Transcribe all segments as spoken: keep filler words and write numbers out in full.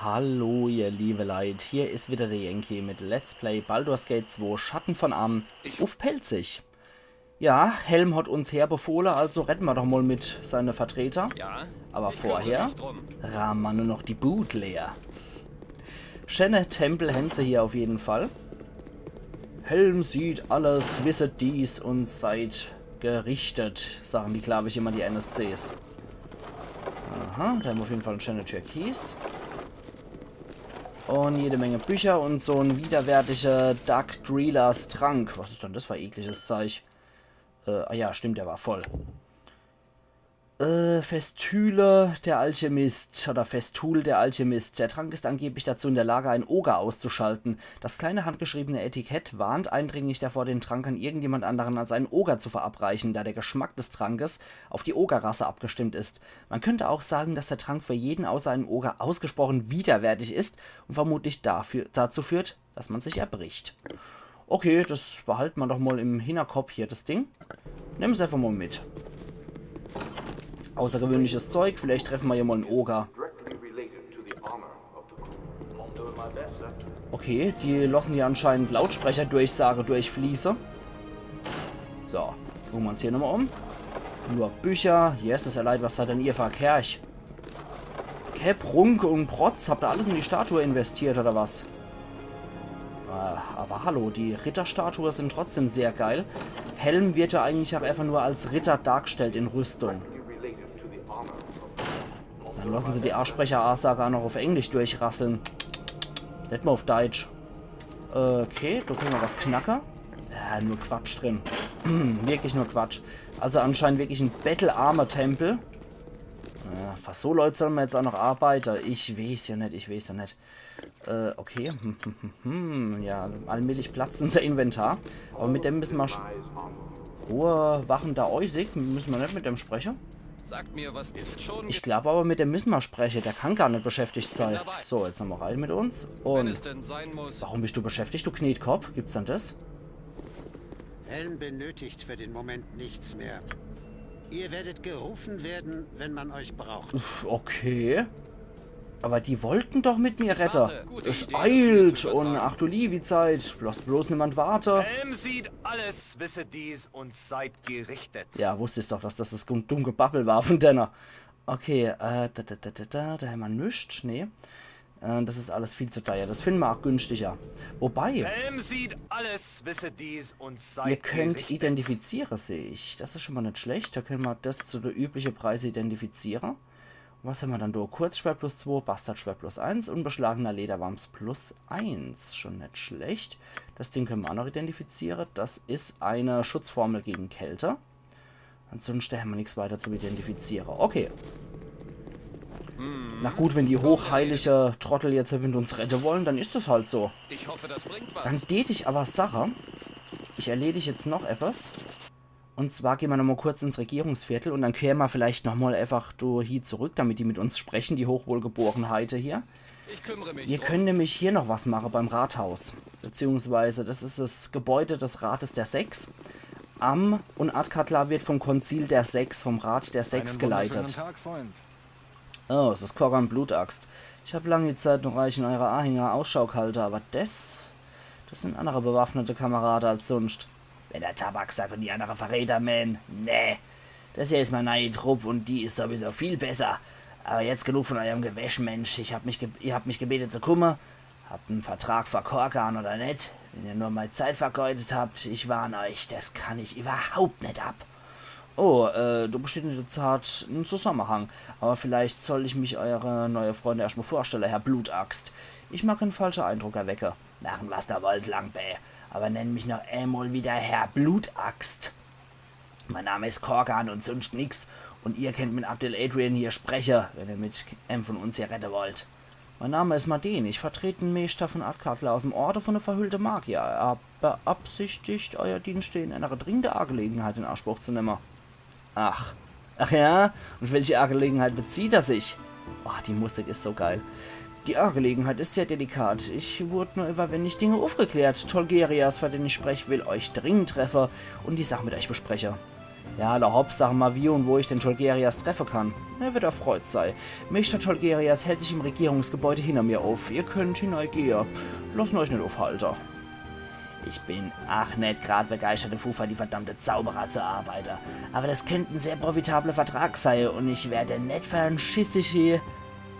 Hallo, ihr liebe Leit, hier is wieder der Yankee mit Let's Play Baldur's Gate zwei Schatten von Amn uff Pälzisch. Ja, Helm hat uns herbefohle, also redde mer doch mal mit seine Vertreter. Ja? Aber vorher ramme mer nur noch die Bud leer. Schöne Tempel hän se hier auf jeden Fall. Helm sieht alles, wisset dies und seid gerichtet, sagen die, glaub ich, immer, die N S Cs. Aha, da hän mer auf jeden Fall en schöne Türkis. Und jede Menge Bücher und so en widerwärtige Dark Drillers Trank. Was is denn das für ekliges Zeich? Äh, ah ja, stimmt, der war voll. Äh, Festüle, der Alchemist, oder Festul, der Alchemist. Der Trank ist angeblich dazu in der Lage, einen Oger auszuschalten. Das kleine handgeschriebene Etikett warnt eindringlich davor, den Trank an irgendjemand anderen als einen Oger zu verabreichen, da der Geschmack des Trankes auf die Ogerrasse abgestimmt ist. Man könnte auch sagen, dass der Trank für jeden außer einen Oger ausgesprochen widerwärtig ist und vermutlich dafür, dazu führt, dass man sich erbricht. Okay, das behalte mer doch mal im Hinterkopf hier, das Ding. Nemme mer's einfach mal mit. Außergewöhnliches Zeug, vielleicht treffe mer ja mal en Oger. Okay, die lassen hier anscheinend Lautsprecherdurchsage durchfließe. So, gucke mer uns hier nochmal um. Nur Bücher. Jesses, ihr Leit, was seid denn ihr für e Kerch? Kä Prunk und Protz, habt ihr alles in die Statue investiert, oder was? Äh, aber hallo, die Ritterstatue sind trotzdem sehr geil. Helm wird ja eigentlich auch einfach nur als Ritter dargestellt in Rüstung. Dann lassen se die Arschbrecher-Ansage auch noch auf Englisch durchrasseln. Net mal auf Deutsch. Okay, da könne mer was knacke. Ja, nur Quatsch drin. Wirklich nur Quatsch. Also anscheinend wirklich en bettelarmer Tempel. Ja, für so Leit soll mer jetzt auch noch arbeite. Ich weeß ja net, ich weeß ja net. Äh, okay. Hm, hm, hm, hm. Ja, allmählich platzt unser Inventar. Aber mit dem müsse mer sch-, Hohe Wachen der Oisig, müsse mer net mit dem spreche. Sagt mir, was ist schon. Ich glaub aber, mit dem müsse mer spreche. Der kann gar net beschäftigt sei. So, jetzt nochmal rein mit uns. Und es denn sein muss. Warum bist du beschäftigt, du Knetkopp? Gibt's denn das? Helm benötigt für den Moment nichts mehr. Ihr werdet gerufen werden, wenn man euch braucht. Pff, okay. Aber die wollten doch mit mir redde. Es eilt und ach du liewi Zeit, lasst bloß niemand warte. Helm sieht alles, wisse dies und seid gerichtet. Ja, wusst ich doch, dass das das dumme Gebabbel war von denne. Okay, äh, da, da, da, da, da, da hämmer nix, nee. Äh, das is alles viel zu teuer. Das finden mer auch günstiger. Wobei, Helm sieht alles, wisse dies und seid ihr könnt gerichtet. Identifiziere, seh ich. Das is schon mal net schlecht. Da könne mer das zu der übliche Preise identifiziere. Was hämmer dann do? Kurzschwert plus zwei, Bastardschwert plus eins und beschlagener Lederwams plus eins. Schon net schlecht. Das Ding könne mer auch noch identifiziere. Das is eine Schutzformel gegen Kälte. Ansonsten hämmer nix weiter zu identifiziere. Okay. Na gut, wenn die hochheilige Trottel jetzt mit uns redde wollen, dann is das halt so. Ich hoffe, das bringt was. Dann tät ich aber Sache. Ich erledig jetzt noch etwas. Und zwar gehn mer nochmal kurz ins Regierungsviertel und dann kehren mer vielleicht nochmal einfach do hie zurück, damit die mit uns sprechen, die Hochwohlgeborenheite hier. Ich kümmere mich Wir drum. Können nämlich hier noch was mache beim Rathaus. Beziehungsweise, das is das Gebäude des Rates der Sechs. Amn und Athkatla wird vom Konzil der Sechs, vom Rat der Sechs Einen wunderschönen geleitet. Tag, Freund. Oh, es is Korgan Blutaxt. Ich hab lange Zeit noch reich in eure Ahänger Ausschau gehalte, aber das, das sind andere bewaffnete Kamerade als sonst. Wenn der Tabaksack und die andere Verräter, man. Nee. Das hier is mein neie Trupp und die is sowieso viel besser. Aber jetzt genug von eurem Gewäsch, Mensch. Ich hab mich ge ihr habt mich gebete zu kumme. Habt en Vertrag vor Korgan oder net? Wenn ihr nur mei Zeit vergeudet habt, ich warn euch, das kann ich überhaupt net ab. Oh, äh, da besteht in der Tat en Zusammenhang. Aber vielleicht soll ich mich eure neue Freunde erscht mal vorstelle, Herr Blutaxt. Ich mag en falsche Eindruck erwecke. Machen, was ihr wollt, Langbe. Aber nennt mich noch emol wieder Herr Blutaxt. Mein Name is Korgan und sonst nix. Und ihr könnt mit Abdel Adrian hier spreche, wenn ihr mit em von uns hier redde wollt. Mein Name is Marden, ich vertrete en Meeschter von Athkatla aus em Orde von der verhüllte Magier. Er beabsichtigt, euer Dienste in einer dringende Angelegenheit in Anspruch zu nemme. Ach. Ach ja? Und welche Angelegenheit bezieht er sich? Oh, die Musik is so geil. Die Angelegenheit is sehr delikat. Ich wurd nur über wenig Dinge aufgeklärt. Tolgerias, für den ich sprech, will euch dringend treffe und die Sach mit euch bespreche. Ja, alla hopp, sag mol, wie un wo ich den Tolgerias treffe kann. Er werd erfreut sei. Meister Tolgerias hält sich im Regierungsgebäude hinner mir uff. Ihr könnt hineigehe. Lossen euch net uffhalte. Ich bin ach net grad begeistert devu, für die verdammte Zauberer zu arbeite. Aber das könnt en sehr profitabler Vertrag sei un ich werd en net für en schisserische,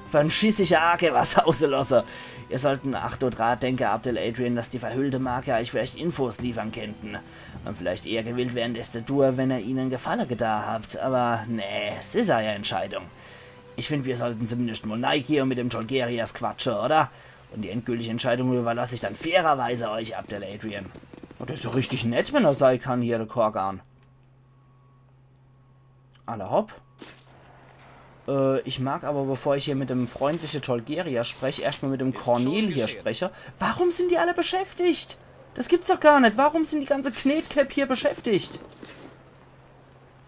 für en schisserische Arge was hause losse. Ihr sollten ach dodra denke, Abdel Adrian, dass die verhüllte Magier euch vielleicht Infos liefern könnten. Un vielleicht eher gewillt wären, des zu tue, wenn ihr ihnen en Gefalle getan habt. Aber nee, s is eure Entscheidung. Ich find, wir sollten zumindest mol neigehe un mit dem Tolgerias quatsche, oder? Un die endgültige Entscheidung überlass ich dann fairerweise euch, Abdel Adrian. Un der is ja richtig nett, wenn er sei kann, hier, der Korgan. Alla hopp. Äh, ich mag aber, bevor ich hier mit dem freundliche Tolgeria sprech, erscht mol mit dem Cornel hier spreche. Warum sind die alle beschäftigt? Das gibt's doch gar net. Warum sind die ganze Knetkäpp hier beschäftigt?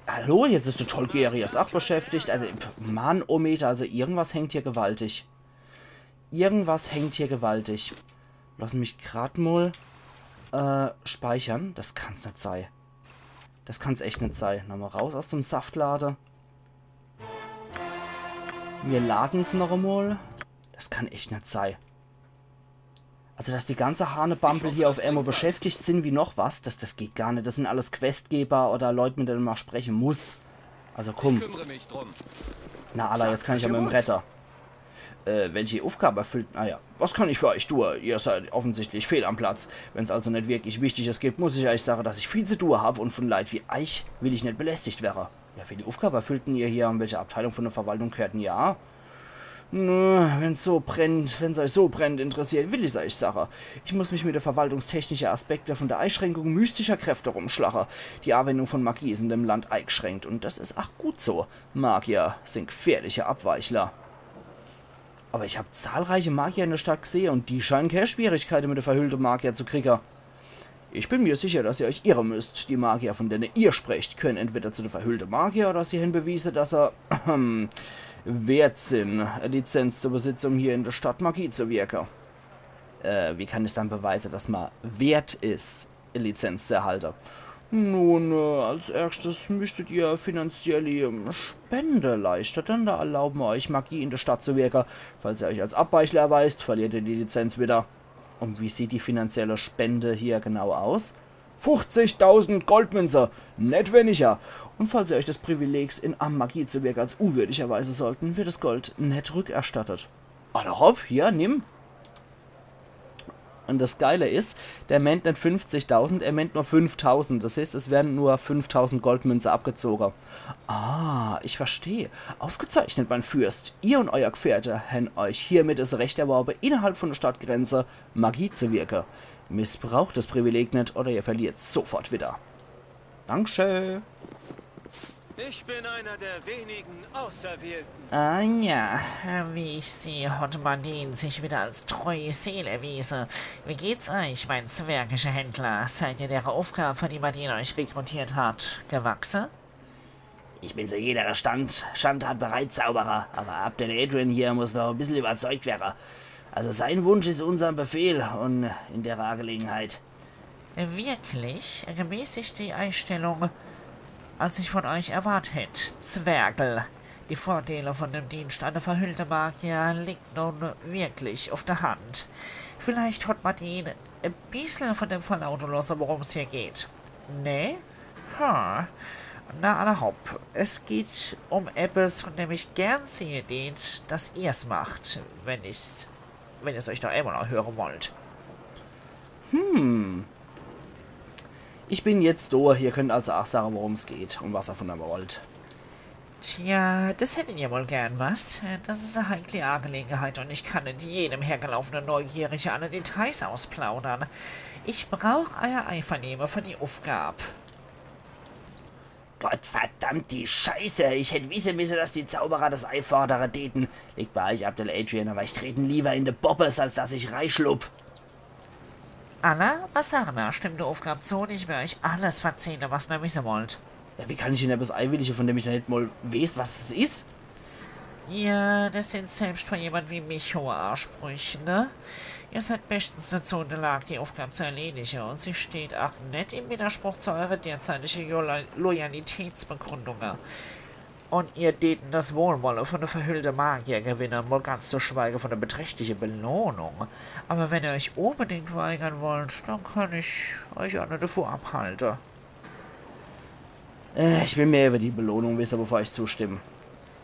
Hallo, jetzt is der Tolgerias ach beschäftigt. Also, pf, Mann, oh Meter, also irgendwas hängt hier gewaltig. Irgendwas hängt hier gewaltig. Loss mich grad mol, äh, speichere. Das kann's net sei. Das kann's echt net sei. Nochmol raus aus dem Saftlade. Mir laden's noch emol. Das kann echt net sei. Also, dass die ganze Hanebampel hier uff emol beschäftigt sin wie noch was, das, das geht gar net. Das sin alles Questgeber oder Leut, mit denen ma spreche muss. Also komm. Kümmere mich drum. Na, alla, jetzt kann ich ja mit em redde. Äh, welche Uffgab erfüllt? Naja, was kann ich für euch tue? Ihr seid offensichtlich fehl am Platz. Wenn's also net wirklich Wichtiges gibt, muss ich euch sage, dass ich viel zu tue hab un von Leit wie euch will ich net belästigt werre. Ja, welche Uffgab erfüllt denn ihr hier? Un welche Abteilung von der Verwaltung gehört denn ihr a? Nö, wenn's so brennt, wenn's euch so brennend interessiert, will ich's euch sage. Ich muss mich mit de verwaltungstechnische Aspekte von der Eischränkung mystischer Kräfte rumschlache. Die Awendung von Magie is in dem Land eigeschränkt un das is ach gut so. Magier sin gfährliche Abweichler. Aber ich hab zahlreiche Magier in der Stadt gsehe un die scheinen kä Schwierigkeite mit de verhüllte Magier zu kriege. Ich bin mir sicher, dass ihr euch irre müsst. Die Magier, von denen ihr sprecht, können entweder zu de verhüllte Magier oder sie hen bewiese, dass er, ähm, wert sin, e Lizenz zu besitze, um hier in der Stadt Magie zu wirke. Äh, wie kann ich dann beweise, dass ma wert is, e Lizenz zu erhalte? Nun, äh, als erschtes müsstet ihr finanzielle, ähm, Spende leischte, denn da erlauben wir euch, Magie in der Stadt zu wirke. Falls ihr euch als Abweichler erweist, verliert ihr die Lizenz wieder. Un wie sieht die finanzielle Spende hier genau aus? Fuchzigtausend Goldmünze, net weniger. Un falls ihr euch des Privilegs, in Amt Magie zu wirke, als unwürdig erweise sollten, wird das Gold net rückerstattet. Alla hopp, hier, nimm. Un das Geile is, der meent net fünfzigtausend, er meent nur fünftausend. Das heißt, es werden nur fünftausend Goldmünze abgezoge. Ah, ich versteh. Ausgezeichnet, mein Fürst. Ihr un euer Gefährte hen euch hiermit das Recht erworbe, innerhalb von der Stadtgrenze Magie zu wirke. Missbraucht das Privileg net oder ihr verliert sofort wieder. Dankeschön. Ich bin einer der wenigen Auserwählten. Ah ja, wie ich seh, hat Madin sich wieder als treue Seele erwiese. Wie geht's euch, mein zwergischer Händler? Seid ihr der Aufgabe, für die Madin euch rekrutiert hat, gewachse? Ich bin zu jeder Stand, Schandtat bereit, Zauberer, aber Abdel Adrian hier muss noch e bissel überzeugt werre. Also sein Wunsch is unser Befehl un in der Angelegenheit. Wirklich? Gemäßigt die Einstellung, als ich von euch erwart hätt, Zwergel. Die Vorteile von dem Dienst an der verhüllte Magier liegt nun wirklich auf der Hand. Vielleicht hat Madin e bissel von dem verlaute losse, worum's hier geht. Ne? Ha. Na, alla hopp. Es geht um eppes, von dem ich gern sehe deet, dass ihr's macht, wenn ich's, wenn ihr's euch noch emol anhöre wollt. Hm. Ich bin jetzt do. Ihr könnt also ach sage, worum's geht un was er von mir wollt. Tja, das hättet ihr wohl gern, was? Das is e heikle Angelegenheit un ich kann net jedem hergelaufenen Neugierige alle Details ausplaudern. Ich brauch euer Einvernehme für die Aufgab. Gott verdammt die Scheiße, ich hätt wisse misse, dass die Zauberer das einfordere däten. Liegt bei euch, Abdel Adrian, aber ich tret en lieber in de Bobbes, als dass ich reischlupp. Alla, Basarna, stimmt de Aufgab zu un ich wer euch alles verzähle, was ihr wisse wollt. Ja, wie kann ich denn eppes einwillige, von dem ich noch net mol weeß, was es is? Ja, des sin selbscht für jemand wie mich hohe Ansprüch, ne? Ihr seid bestens dazu in der Lage, die Aufgab zu erledige, und sie steht auch net im Widerspruch zu eurer derzeitige Lo- Loyalitätsbegründung. Und ihr däten des Wohlwolle von de verhüllte Magier gewinne, mal ganz zu schweige von der beträchtliche Belohnung. Aber wenn ihr euch unbedingt weigern wollt, dann kann ich euch auch net davon abhalte. Äh, ich will mehr über die Belohnung wissen, bevor ich zustimme.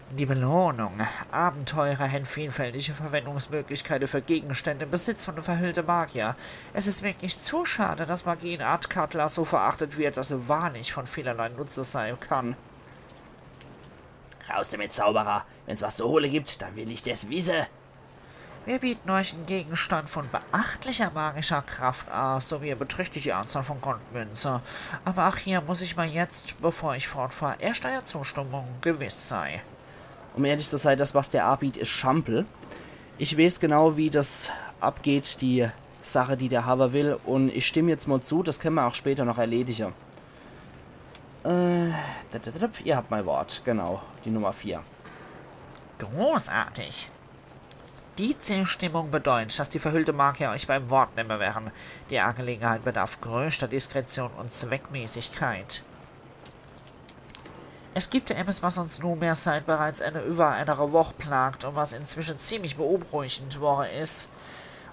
Die Belohnung. Abenteurer haben vielfältige Verwendungsmöglichkeiten für Gegenstände im Besitz von de verhüllte Magier. Es ist wirklich zu schade, dass Magie in Athkatla so verachtet wird, dass sie wahrlich von vielerlei Nutze sein kann. Raus damit, Zauberer. Wenn's was zu hole gibt, dann will ich des wisse. Wir bieten euch einen Gegenstand von beachtlicher magischer Kraft an, sowie eine beträchtliche Anzahl von Goldmünze. Aber auch hier muss ich mal jetzt, bevor ich fortfahre, erst euer Zustimmung gewiss sein. Um ehrlich zu sein, des, was der abieht, is Schampel. Ich weeß genau, wie des abgeht, die Sache, die der hawe will. Und ich stimm jetzt mal zu, des kenne mer auch später noch erledige. Äh, da, da, da, ihr habt mein Wort, genau, die Nummer vier. Großartig. Die Zustimmung bedeutet, dass die verhüllte Magier euch beim Wort nemme werden. Die Angelegenheit bedarf größter Diskretion und Zweckmäßigkeit. Es gibt etwas, was uns nunmehr seit bereits einer, über einer Woche plagt und was inzwischen ziemlich beunruhigend worden ist.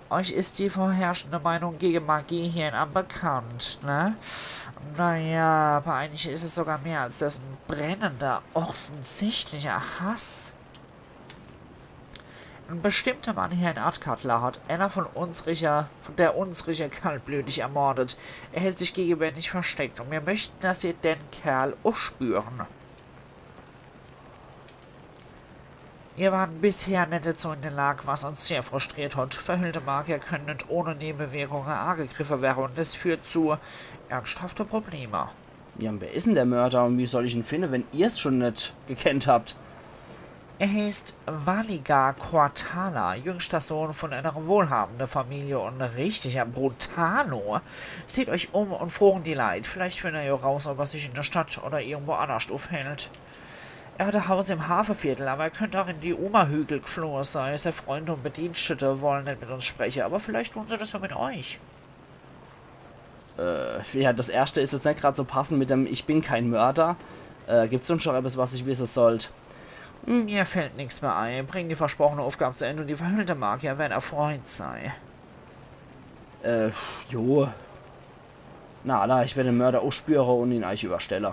Euch ist die vorherrschende Meinung gegen Magie hier in Amn bekannt, ne? Naja, bei einigen ist es sogar mehr als das, ein brennender, offensichtlicher Hass. Ein bestimmter Mann hier in Athkatla hat einer von unsricher, von der unsricher kaltblütig ermordet. Er hält sich gegenwärtig versteckt und wir möchten, dass ihr den Kerl aufspüren. Wir waren bisher net dazu in der Lage, was uns sehr frustriert hat. Verhüllte Magier können net ohne Nebenwirkungen angegriffen werden und das führt zu ernsthafte Probleme. Ja, und wer is denn der Mörder und wie soll ich ihn finden, wenn ihr's schon net gekennt habt? Er heißt Valigar Quartala, jüngster Sohn von einer wohlhabenden Familie und ein richtiger Brutalo. Seht euch um und frogen die Leit. Vielleicht findet ihr raus, ob er sich in der Stadt oder irgendwo anders aufhält. Er hat ein Haus im Hafenviertel, aber er könnte auch in die Uma-Hügel geflohen sein. Seine Freunde und Bedienstete wollen nicht mit uns sprechen, aber vielleicht tun sie das ja mit euch. Äh, ja, das erste ist jetzt nicht gerade so passend mit dem „Ich bin kein Mörder“. Äh, gibt's sonst noch etwas, was ich wissen sollt? Mir fällt nichts mehr ein. Bring die versprochene Aufgabe zu Ende und die verhüllte Magier werden erfreut sein. Äh, jo. Na, alla, ich werde den Mörder aufspüren und ihn euch überstellen.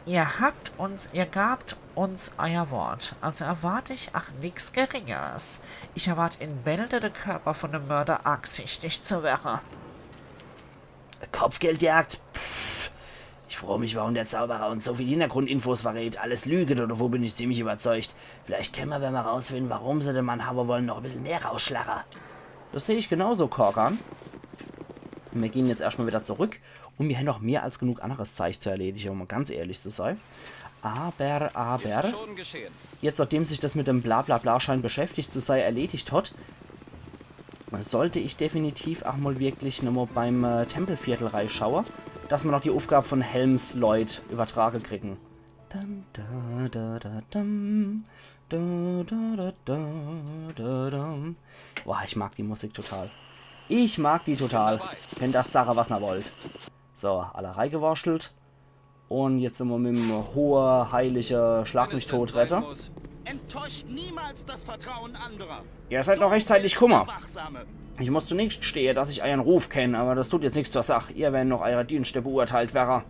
Ihr habt uns, ihr gabt uns euer Wort. Also erwarte ich auch nichts Geringeres. Ich erwarte in Bälde der Körper von dem Mörder argsichtig zu werden. Kopfgeldjagd? Pff. Ich frage mich, warum der Zauberer uns so viel Hintergrundinfos verrät. Alles Lüge, oder wo bin ich ziemlich überzeugt. Vielleicht können wir, wenn wir rausfinden, warum sie den Mann haben wollen, noch ein bisschen mehr rausschlagen. Das sehe ich genauso, Korgan. Wir gehen jetzt erstmal wieder zurück. Und wir haben noch mehr als genug anderes Zeug zu erledigen, um ganz ehrlich zu sein. Aber, aber, jetzt, nachdem sich das mit dem Blabla-Bla-Schein beschäftigt zu sein erledigt hat, sollte ich definitiv auch mal wirklich nochmal beim äh, Tempelviertel reinschauen, dass wir noch die Aufgabe von Helms Leut übertragen kriegen. Dam, da, da, da, dam. Da, da, da, da, da, dam. Boah, ich mag die Musik total. Ich mag die total. Könnt das sagen, was ihr wollt. So, alle reigewurschtelt. Und jetzt sind wir mit dem hohe, heilige Schlag mich tot Retter. Enttäuscht niemals das Vertrauen anderer. Ihr seid noch rechtzeitig kummer. Wachsame. Ich muss zunächst gestehen, dass ich euren Ruf kenne, aber das tut jetzt nichts zur Sache. Ihr werdet noch eure Dienste beurteilt werden.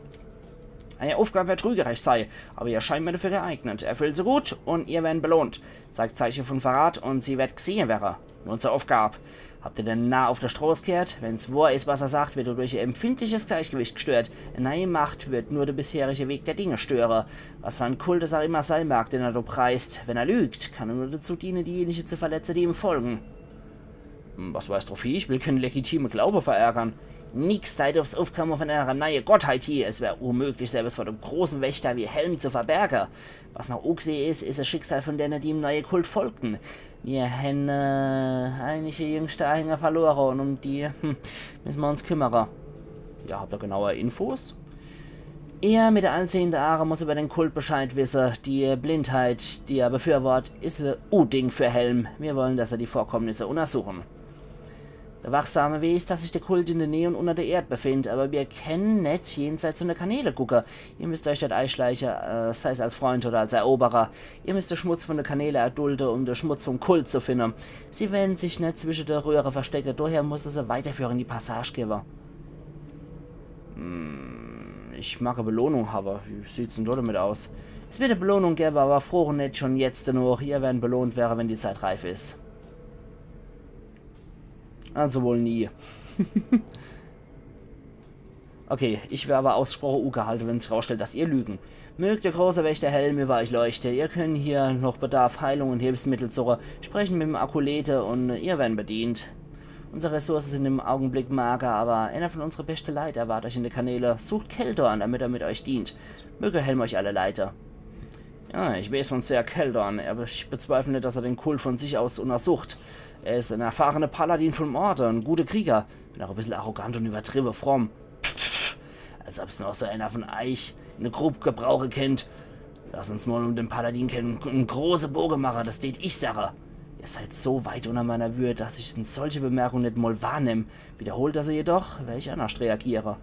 Eure Aufgabe wird trügerisch sein, aber ihr scheint mir dafür geeignet. Erfüllt sie gut und ihr werdet belohnt. Zeigt Zeichen von Verrat und sie wird gesehen werden. Nun zur Aufgabe. Habt ihr den Narr auf der Straße gehört? Wenn's wahr ist, was er sagt, wird er durch ihr empfindliches Gleichgewicht gestört. Eine neue Macht wird nur den bisherigen Weg der Dinge stören. Was für ein Kult es auch immer sein mag, den er da preist. Wenn er lügt, kann er nur dazu dienen, diejenigen zu verletzen, die ihm folgen. Hm, was weiß drauf hie? Ich will keinen legitimen Glaube verärgern. Nix deutet aufs Aufkommen von einer neuen Gottheit hie. Es wäre unmöglich, selbst vor dem großen Wächter wie Helm zu verbergen. Was noch ungesehen ist, ist das Schicksal von denen, die dem neuen Kult folgten. Wir haben äh, einige jüngste Anhänger verloren und um die hm, müssen wir uns kümmern. Ja, habt ihr genaue Infos? Ihr mit de einsehende Aare muss über den Kult Bescheid wisse. Die Blindheit, die er befürwort, is e U-Ding für Helm. Wir wollen, dass er die Vorkommnisse untersuchen. De Wachsame weeß, dass sich de Kult in de Näh un unner de Erd befindt, aber wir kennen net jenseits vun de Kanäle gucke. Ihr müsst euch dort eischleiche, äh, sei's als Freund oder als Eroberer. Ihr müsst de Schmutz vun de Kanäle erdulde, um de Schmutz vum Kult zu finne. Sie wellen sich net zwische de Röhre verstecke, daher muss es e Weiterführe in die Passage gewwe. Hm, ich mag e Belohnung hawwe. Wie sieht's denn do damit aus? Es wird e Belohnung gewwe, aber froche net schon jetzt denoch. Ihr werren belohnt werre, wenn die Zeit reif is. Also wohl nie. Okay, ich werre aber ausgesproche ugehalte, wenn sich rausstellt, dass ihr lügen. Möge de große Wächter Helm über euch leuchte. Ihr könnt hier noch Bedarf Heilung un Hilfsmittel suche. Sprechen mit dem Akulete un ihr werren bedient. Unsere Ressourcen sind im Augenblick mager, aber einer von unsere beste Leit erwart euch in de Kanäle. Sucht Keldorn, damit er mit euch dient. Möge Helm euch alle leite. Ja, ich weeß von Sir Keldorn, aber ich bezweifle net, dass er den Kult von sich aus untersucht. Er is en erfahrene Paladin vum Orde, en gute Krieger, wenn auch e bissel arrogant un übertriwwe fromm. Pff, als ob's noch so einer von eich in de Grupp gebrauche kennt. Lass uns mal um den Paladin en, en große Boge mache, das tät ich sache. Ihr seid so weit unter meiner Würd, dass ich en solche Bemerkung net mal wahrnemm. Wiederholt er se jedoch, werr ich annerscht reagiere.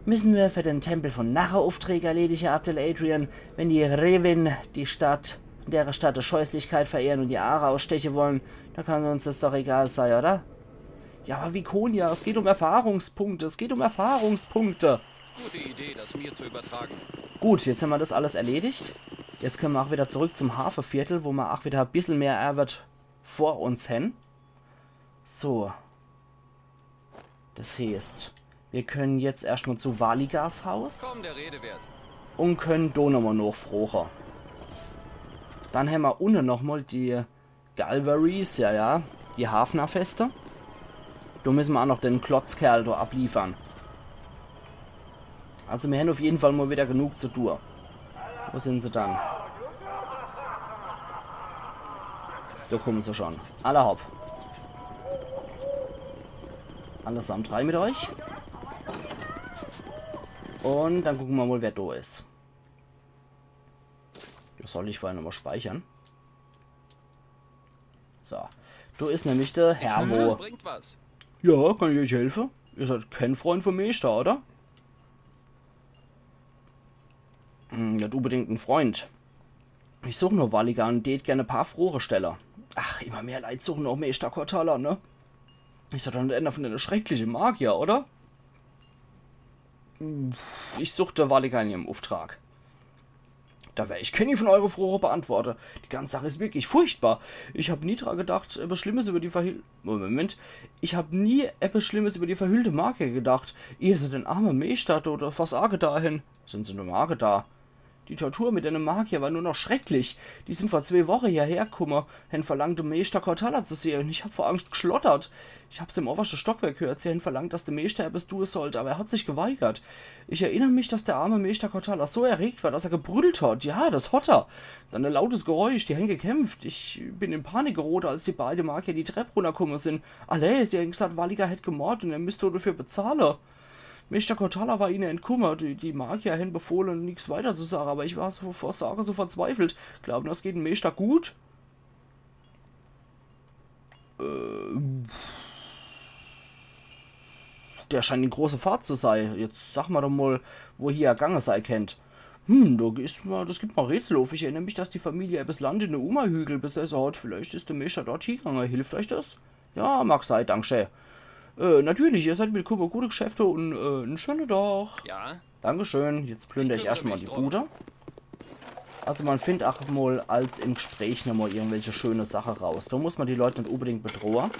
Müssen wir für den Tempel von Narre Ufträge erledige, Abdel Adrian? Wenn die Revin die Stadt, dere Stadt de Scheußlichkeit verehren un die Aare aussteche wollen, dann kann uns das doch egal sei, oder? Ja, aber Viconia, es geht um Erfahrungspunkte, es geht um Erfahrungspunkte. Gute Idee, das mir zu übertragen. Gut, jetzt hämmer das alles erledigt. Jetzt könne mer auch wieder zurück zum Hafeviertel, wo mer auch wieder e bissel mehr Arbeit vor uns hän. So. Das heeßt, wir können jetzt erscht mal zu Valigas Haus Kaum der Rede wert. un können do nochmal nochfroche. Dann hämmer unne nochmal die Galvaries, ja, ja, die Hafnerfeste. Do müssen mer auch noch den Klotzkerl do abliefern. Also mir hän auf jeden Fall mal wieder genug zu tun. Wo sind se dann? Do kommen se schon. Alla hopp. Allesamt rein mit euch. Un dann gucken mer mal, wer do is. Das soll ich vorher nochmal speichern. So. Do is nämlich der Herr, Das wo. Bringt was. Ja, kann ich euch helfen? Ihr seid kein Freund vom Meester, oder? Hm, net unbedingt en Freund. Ich such nur Valiga un tät gern e paar Froche stelle. Ach, immer mehr Leit suchen noch Meester Cortalla, ne? Is doch net einer von dene schreckliche Magier, oder? Ich suchte Valiga in ihrem Auftrag. Da wer ich kenni von eure Froche beantworte. Die ganze Sache is wirklich furchtbar. Ich hab nie dra gedacht, etwas Schlimmes über die Verhil-, Moment. Ich hab nie etwas Schlimmes über die verhüllte Magier gedacht. Ihr seid en arme Meester, oder was arge dahin? Sind se nur arge da? Die Tortur mit dene Magier war nur noch schrecklich. Die sind vor zwee Woche hierher kumme, hen verlangt, de Meester Cortalla zu sehe. Un ich hab vor Angst geschlottert. Ich hab's im oberschte Stockwerk gehört. Sie hen verlangt, dass de Meester etwas tue sollt, aber er hat sich geweigert. Ich erinner mich, dass der arme Meester Cortalla so erregt war, dass er gebrüllt hat. Ja, das hat er. Dann e lautes Geräusch, die hen gekämpft. Ich bin in Panik gerote, als die beide Magier die Trepp runnerkumme sind. Alle, sie hen gesagt, Valiga hätt gemordet un er müsst dafür bezahle. Meester Cortalla war ihne entkumme. Die, die Magier hen befohle, nix weiter zu sage, aber ich war so vor Sorge so verzweifelt. Glauben, das geht dem Meester gut? Äh, der scheint in große Fahrt zu sei. Jetzt sag mer doch mal, wo hier gange sei kennt. Hm, do is ma, das gibt ma Rätsel auf. Ich erinner mich, dass die Familie etwas Land in de Uma-Hügel besessen hat. Vielleicht is de Meester dort hiegange. Hilft euch das? Ja, mag sei, dankschä. Äh, natürlich, ihr seid willkumme, gute Geschäfte un äh, en schöne Tag. Ja? Dankeschön, jetzt plünder ich Ich kümmere erscht mal mich die drum. Bude. Also man findt auch mal als im Gespräch nochmal irgendwelche schöne Sache raus. Da muss man die Leute net unbedingt bedrohe.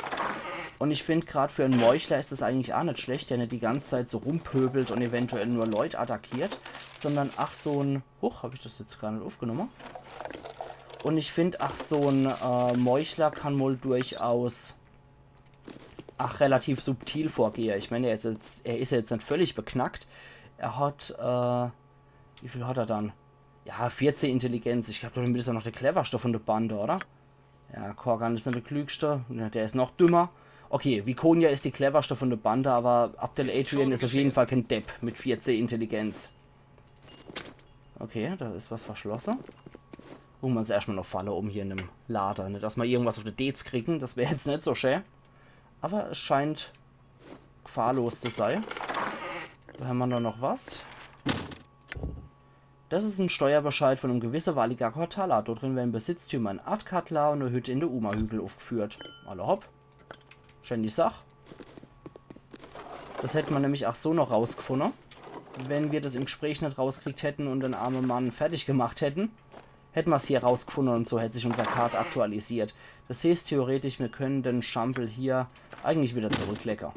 Un ich find, grad für en Meuchler is es eigentlich auch net schlecht, der net die ganze Zeit so rumpöbelt un eventuell nur Leute attackiert, sondern ach so en, huch, hab ich das jetzt gar net aufgenommen? Un ich find, ach so en äh, Meuchler kann mal durchaus ach relativ subtil vorgehe. Ich mein, er is jetzt, er is jetzt net völlig beknackt. Er hat, äh, wie viel hat er dann? Ja, vierzehn Intelligenz. Ich glaub, damit is er noch der cleverste von der Bande, oder? Ja, Korgan is net der klügste. Ja, der is noch dümmer. Okay, Viconia is die cleverste von der Bande, aber Abdel Adrian is auf jeden Fall kein Depp mit vierzehn Intelligenz. Okay, do is was verschlosse. Gucke mer uns erschtmol noch Falle um hier in dem Lade. Net, dass mer irgendwas uff de Deez kriegen, des wär jetzt net so schä. Awwer es scheint gfahrlos zu sei. Do hämmer doch noch was. Des is en Steuerbescheid vun em gewisse Valikakor Tala. Dort drin werre Besitztümer in Atkatla un e Hütt in de Uma-Hügel uffgführt. Alla hopp. Schäni Sach. Des hätt mer nämlich ach so noch rausgfunne, wenn mer des im Gespräch net rauskriegt hätten un den arme Mann fertig gemacht hätten. Hätt mer's hier rausgfunne un so hätt sich unser Kart aktualisiert. Des heeßt theoretisch, mir könne den Schampel hier eigentlich widder zurücklege.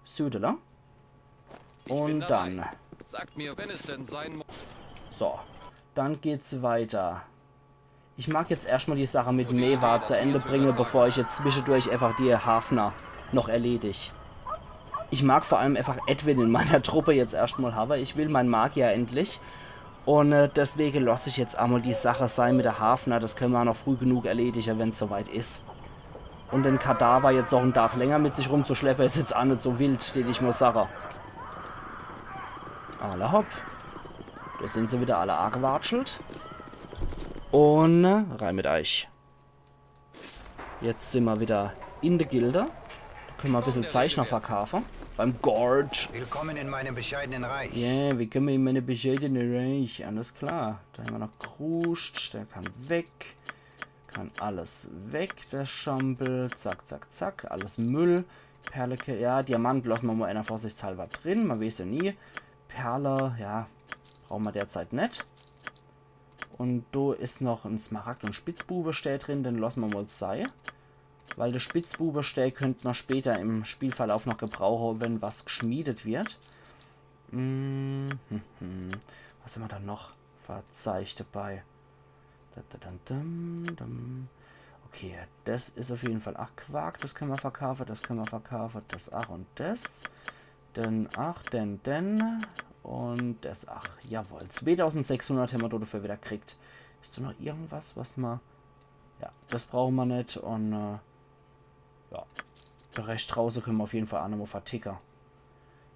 Südele. Un dann. Sagt mir, wenn es denn sein muss. So, dann geht's weiter. Ich mag jetzt erschtmol die Sache mit Maeve zu Ende bringe, bevor ich jetzt zwischedurch einfach die Hafner noch erledig. Ich mag vor allem einfach Edwin in meiner Truppe jetzt erschtmol hawwe. Ich will mein Magier endlich. Un äh, deswege loss ich jetzt emol die Sache sei mit de Hafner. Des könne mer noch früh genug erledige, wenn's so weit is. Un den Kadaver jetzt noch en Dag länger mit sich rumzuschleppe, is jetzt ach net so wild, deet ich mol sage. Alla hopp. Do sin se widder alle agewatschelt. Un äh, rein mit eich. Jetzt sin mer widder in de Gilde. Do könne mer e bissel Zeich noch verkaafe. Beim Gorge. Willkommen in meinem bescheidenen Reich. Yeah, willkommen in meinem bescheidenen Reich. Alles klar. Do hämmer noch Kruscht, der kann weg. Kann alles weg, der Schampel. Zack, zack, zack. Alles Müll. Perle, ja, Diamant losse mer mol einer vorsichtshalwer drin. Mer weeß jo nie. Perle, ja, brauche mer derzeit net. Un do is noch en Smaragd- un Spitzbubestää drin, den losse mer mol sei. Weil de Spitzbubestää könnt mer später im Spielverlauf noch gebrauche, wenn was geschmiedet wird. Mm, hm, hm. Was hämmer do noch fer Zeich debei? Da, da, dam, dam, dam. Okay, des is uff jeden Fall ach Quark, des könne mer verkaafe, des könne mer verkaafe, des ach un des. Den ach, den, den. Un des ach. Jawohl, zweetausendsechshundert hämmer do dafür widder kriegt. Is do noch irgendwas, was mer... Ja, des brauche mer net un äh, ja. De Rescht drauße könne mer uff jeden Fall ach nochmol verticke.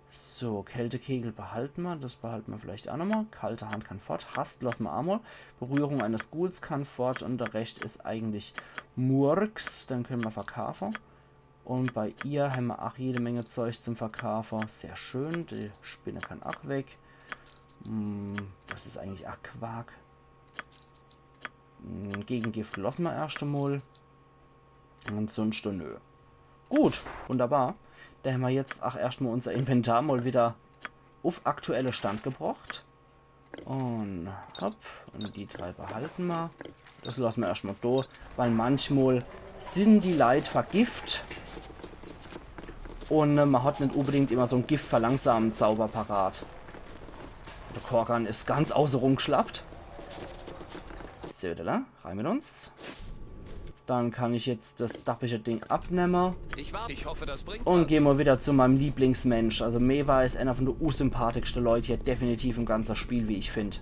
So, Kältekegel behalte mer. Des behalte mer vielleicht ach nochmol. Kalte Hand kann fort. Hast losse mer emol. Berührung eines Ghouls kann fort. Un de Rescht is eigentlich Murks. Den könne mer verkaafe. Un bei ihr hämmer ach jede Menge Zeich zum Verkaafe. Sehr schön. Die Spinne kann ach weg. Hm, des is eigentlich ach Quark. Hm, Gegengift losse mer erscht emol. Ansunschte nö. Gut, wunderbar. Do hämmer jetzt ach erscht mol unser Inventar mol widder uff aktuelle Stand gebrocht. Un hopp, un die drei behalte mer. Des losse mer erscht mol do, weil manchmol sin die Leit vergift. Un äh, mer hat net unbedingt immer so'n Gift-Verlangsamen-Zauber parat. De Korgan is ganz auße rumgeschlappt. Södele, rein mit uns. Dann kann ich jetzt des dappische Ding abnemme. Ich warte. Ich hoffe, das bringt Un was. Geh mol widder zu meinem Lieblingsmensch. Also Maeve is einer vun de unsympathischste Leit hier definitiv im ganze Spiel, wie ich find.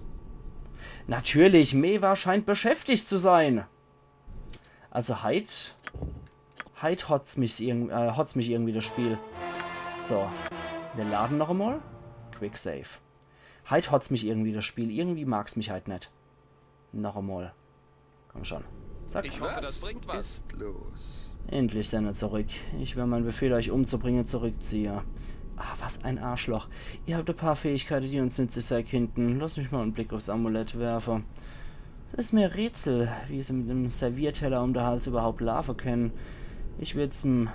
Natürlich, Maeve scheint beschäftigt zu sein. Also heit, heit hot's mich, irg äh, hot's mich irgendwie des Spiel. So, mir lade noch emol. Quick Save. Heit hot's mich irgendwie des Spiel. Irgendwie mag's mich heit net. Noch emol. Komm schon. Zack. Ich hoffe, das bringt was. Ist los. Endlich seid ihr zurück. Ich werde meinen Befehl, euch umzubringen, zurückziehe. Ah, was ein Arschloch. Ihr habt ein paar Fähigkeiten, die uns nützlich sein könnten. Lasst mich mal einen Blick aufs Amulett werfen. Es ist mir ein Rätsel, wie sie mit dem Servierteller um den Hals überhaupt laufen können. Ich würde zum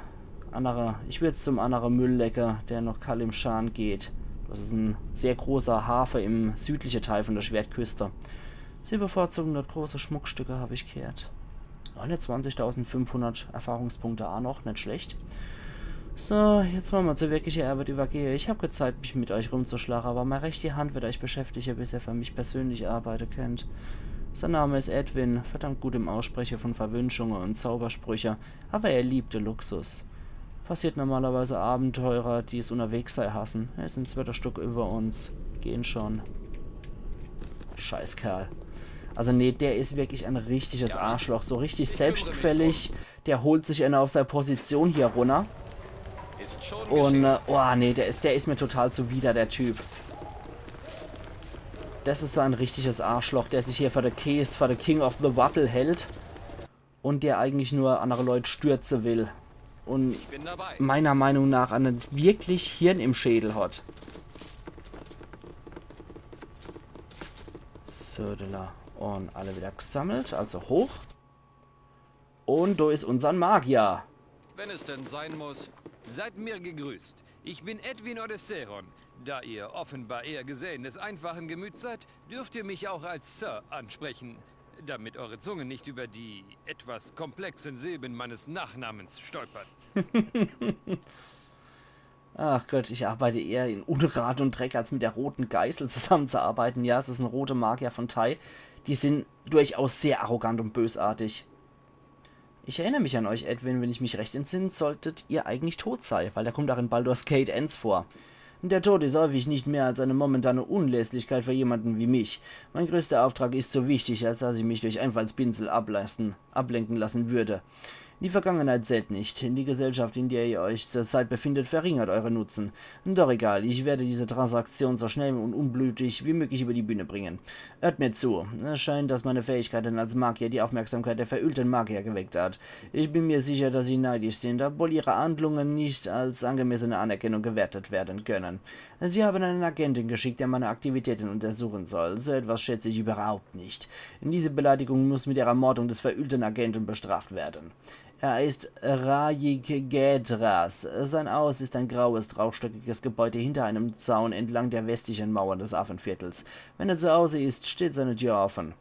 andere, ich würde zum anderen Müll lecken, der nach Kalimshan geht. Das ist ein sehr großer Hafen im südlichen Teil von der Schwertküste. Sie bevorzugen dort große Schmuckstücke, habe ich gehört. Neunundzwanzigtausendfünfhundert Erfahrungspunkte auch noch, nicht schlecht. So, jetzt wollen wir zur wirklichen Arbeit übergehen. Ich habe keine Zeit, mich mit euch rumzuschlagen, aber meine rechte Hand wird euch beschäftigen, bis ihr für mich persönlich arbeiten könnt. Sein Name ist Edwin, verdammt gut im Aussprechen von Verwünschungen und Zaubersprüchen, aber er liebt den Luxus. Passiert normalerweise Abenteurer, die es unterwegs sein hassen. Er ist im zweiten Stock über uns. Gehen schon. Scheißkerl. Also nee, der ist wirklich ein richtiges Arschloch. So richtig selbstgefällig. Der holt sich einer auf seine Position hier runter. Ist schon Und, geschehen. äh, oh nee, der ist, der ist mir total zuwider, der Typ. Es is so ein richtiges Arschloch, der sich hier für de Käs, für de King of the Waffle hält und der eigentlich nur andere Leut stürze will. Und meiner Meinung nach net wirklich Hirn im Schädel hat. So, do. Und alle wieder gesammelt, also hoch. Und do is unsern Magier. Wenn es denn sein muss, seid mir gegrüßt. Ich bin Edwin Odysseron. Da ihr offenbar eher Gesellen des einfachen Gemüts seid, dürft ihr mich auch als Sir ansprechen, damit eure Zungen nicht über die etwas komplexen Silben meines Nachnamens stolpern. Ach Gott, ich arbeite eher in Unrat und Dreck, als mit der Roten Geißel zusammenzuarbeiten. Ja, es is en rote Magier von Tai. Die sind durchaus sehr arrogant und bösartig. Ich erinnere mich an euch, Edwin, wenn ich mich recht entsinne, solltet ihr eigentlich tot sein, weil der kommt auch in Baldur's Gate eins vor. Der Tod ist häufig nicht mehr als eine momentane Unlässlichkeit für jemanden wie mich. Mein größter Auftrag ist zu wichtig, als dass ich mich durch Einfallspinsel ablassen, ablenken lassen würde. Die Vergangenheit zählt nicht. Die Gesellschaft, in der ihr euch zurzeit befindet, verringert euren Nutzen. Doch egal, ich werde diese Transaktion so schnell und unblutig wie möglich über die Bühne bringen. Hört mir zu. Es scheint, dass meine Fähigkeiten als Magier die Aufmerksamkeit der verölten Magier geweckt hat. Ich bin mir sicher, dass sie neidisch sind, obwohl ihre Handlungen nicht als angemessene Anerkennung gewertet werden können. Sie haben einen Agenten geschickt, der meine Aktivitäten untersuchen soll. So etwas schätze ich überhaupt nicht. Diese Beleidigung muss mit der Ermordung des verölten Agenten bestraft werden. Er ist Rayik Gedras. Sein Haus ist ein graues, dreistöckiges Gebäude hinter einem Zaun entlang der westlichen Mauern des Affenviertels. Wenn er zu Hause ist, steht seine Tür offen.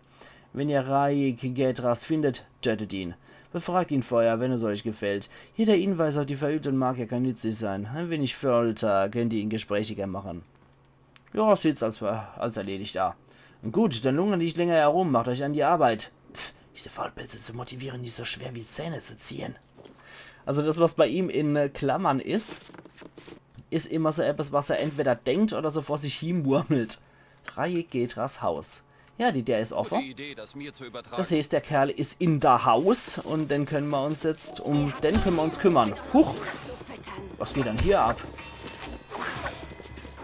Wenn ihr Rayik Gedras findet, tötet ihn. Befragt ihn vorher, wenn es euch gefällt. Jeder Hinweis auf die verölten Magier kann nützlich sein. Ein wenig Folter könnt ihr ihn gesprächiger machen. Ja, sieht's als, als erledigt a. Gut, dann lungert nicht länger herum, macht euch an die Arbeit. Pff, diese Faulpelze zu motivieren, is so schwer wie Zähne zu ziehen. Also das, was bei ihm in äh, Klammern is, is immer so etwas, was er entweder denkt oder so vor sich hin murmelt. Rayik Gedras Haus. Ja, die Tür is offe. Die Idee, das mir zu übertragen. Das heißt, der Kerl is in der Haus und den können wir uns jetzt, um den können wir uns kümmern. Huch! Was geht denn hier ab?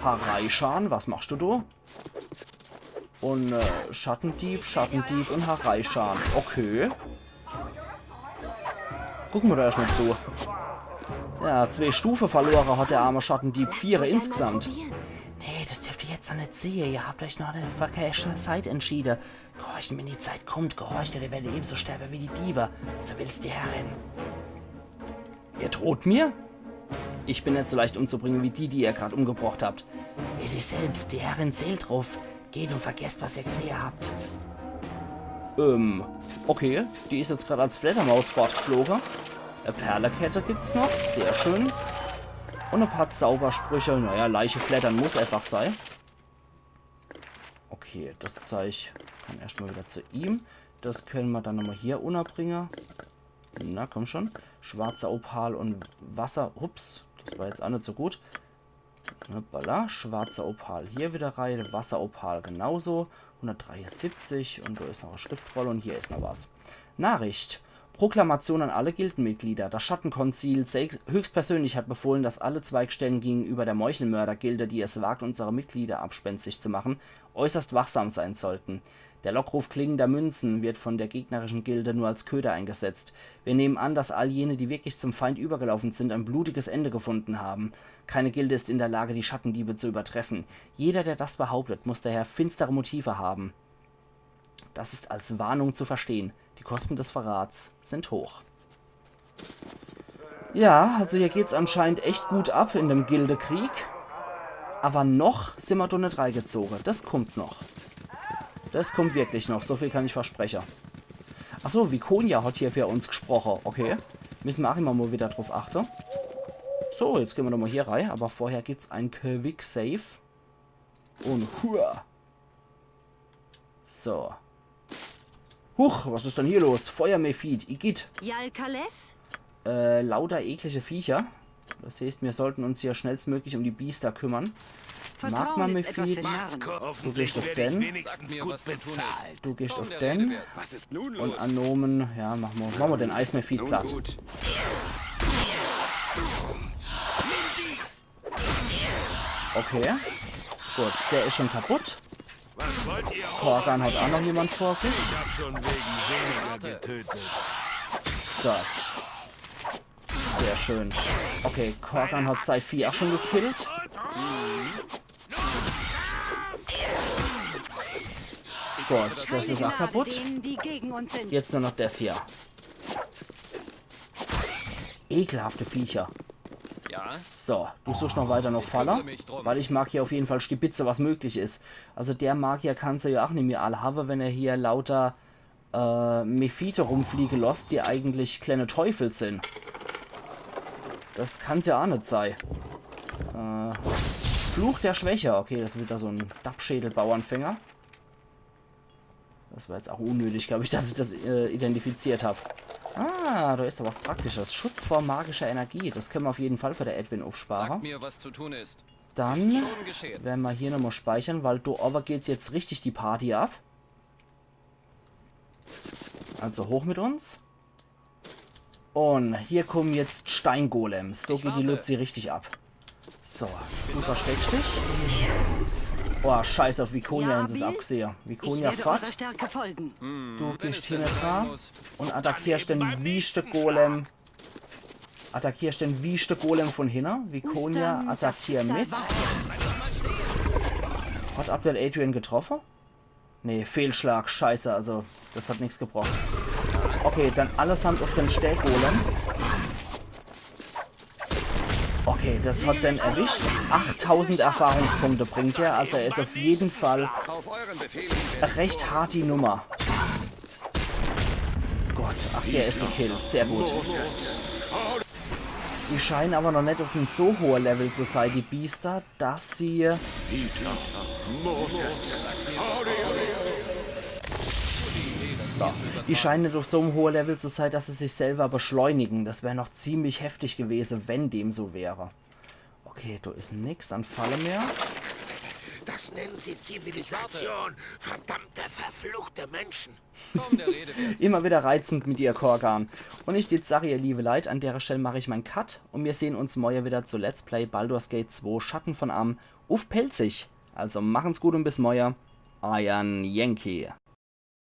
Haraishan, was machst du do? Und äh, Schattendieb, Schattendieb und Haraishan. Okay. Gucke mer do erscht mol zu. Ja, zwee Stufe verlore hat der arme Schattendieb. Viere insgesamt. Nee, das dürft ihr jetzt noch net sehe. Ihr habt euch noch an der verkehrten Seit entschiede. Gehorchen, wenn die Zeit kommt, gehorcht, oder ihr werdet ebenso sterbe wie die Diebe. So will's die Herrin. Ihr droht mir? Ich bin net so leicht umzubringen wie die, die ihr grad umgebrocht habt. Wie sie selbst, die Herrin zählt drauf. Geht und vergesst, was ihr gesehe habt. Ähm, okay. Die is jetzt grad als Fledermaus fortgefloge. E Perlekette gibt's noch. Sehr schön. Und e paar Zaubersprüche. Naja, Leiche fleddern muss einfach sei. Okay, das Zeug kann erscht mol wieder zu ihm. Das können mer dann nochmol hier unnerbringe. Na, komm schon. Schwarzer Opal und Wasser. Ups, das war jetzt a net so gut. Hoppala, schwarzer Opal hier wieder rei, Wasseropal genauso. Hundertdreiundsiebzig und do is noch e Schriftrolle und hier is noch was. Nachricht. Proklamation an alle Gildenmitglieder. Das Schattenkonzil sel-, höchstpersönlich hat befohlen, dass alle Zweigstellen gegenüber der Meuchelmördergilde, die es wagt, unsere Mitglieder abspenstig zu machen, äußerst wachsam sein sollten. Der Lockruf klingender Münzen wird von der gegnerischen Gilde nur als Köder eingesetzt. Wir nehmen an, dass all jene, die wirklich zum Feind übergelaufen sind, ein blutiges Ende gefunden haben. Keine Gilde ist in der Lage, die Schattendiebe zu übertreffen. Jeder, der das behauptet, muss daher finstere Motive haben. Das ist als Warnung zu verstehen. Die Kosten des Verrats sind hoch. Ja, also hier geht's anscheinend echt gut ab in dem Gildekrieg. Aber noch sin mer do net reigezoge. Das kummt noch. Das kummt wirklich noch. So viel kann ich verspreche. Ach so, Viconia hat hier für uns gesproche. Okay. Müssen mer auch immer mal wieder drauf achte. So, jetzt gehen mer nochmal hier rei. Aber vorher gibt's ein Quick Save. Und hua. So. Huch, was is denn hier los? Feuermephit, igitt. Jalkales? Äh, lauter eklige Viecher. Das heißt, wir sollten uns hier schnellstmöglich um die Biester kümmern. Magma Vertrauen ist etwas Mephit. für Narren. Du gehst auf den. Wenigstens Mir gut was zu tun. bezahlt. Du gehst auf Kaum der Rede den. wert. Was ist nun Und los? Anomen, ja, machen wir, machen wir den Eismephit Nun platt. Gut. Okay. Gut, der is schon kaputt. Korgan hat auch noch jemand vor sich. Ich hab schon wegen weniger getötet. Gott. Sehr schön. Okay, Korgan hat sei Vieh auch schon gekillt. Gott, das ist auch kaputt. Denen, die gegen uns sind. Jetzt nur noch das hier. Ekelhafte Viecher. Ja? So, du suchst noch weiter noch Falle, weil ich mag hier auf jeden Fall stibitze, was möglich ist. Also der Magier kann's ja auch nimmi all hawe, wenn er hier lauter äh, Mephite rumfliege losst, die eigentlich kleine Teufel sind. Das kann's ja auch net sei. Äh, Fluch der Schwäche. Okay, das is wieder so en Dappschädel-Bauernfänger. Das war jetzt auch unnötig, glaube ich, dass ich das äh, identifiziert hab. Ah, da is doch was Praktisches. Schutz vor magischer Energie. Das können wir auf jeden Fall für der Edwin aufsparen. Mir, was zu tun ist. Dann Schon geschehen. werden wir hier nochmal speichern, weil da oben geht's jetzt richtig die Party ab. Also hoch mit uns. Und hier kommen jetzt Steingolems. Da geht die Luzi richtig ab. So, du versteckst dich. Boah, scheiß auf Viconia, ja, is es abgesehe. Viconia fort. Stärke folgen. Du gehst hin dran und attackierst den wieschte Golem. Attackierst den wieschte Golem von hinne. Viconia, attackier mit. Hat Abdel Adrian getroffen? Nee, Fehlschlag. Scheiße, also das hat nichts gebracht. Okay, dann allesamt auf den Steingolems. Okay, das hat den erwischt. Achttausend Erfahrungspunkte bringt er, also er is auf jeden Fall e recht harti Nummer. Gott, ach, der is gekillt. Sehr gut. Die scheinen aber noch net auf em so hohe Level zu sei, die Biester, dass sie... So, die scheinen net auf so'm hohe Level zu sei, dass sie sich selber beschleunigen. Das wär noch ziemlich heftig gewese, wenn dem so wäre. Okay, da is nix an Falle mehr. Das nennen sie Zivilisation. Verdammte, verfluchte Menschen. Komm, der Rede wert. Immer wieder reizend mit dir, Korgan. Und ich jetzt sag, ihr liebe Leit, an dere Stell mach ich mein Cut und wir sehen uns morje wieder zu Let's Play Baldur's Gate zwei Schatten von Amn uff Pälzisch. Also machen's gut und bis morje. Eiern Yankee.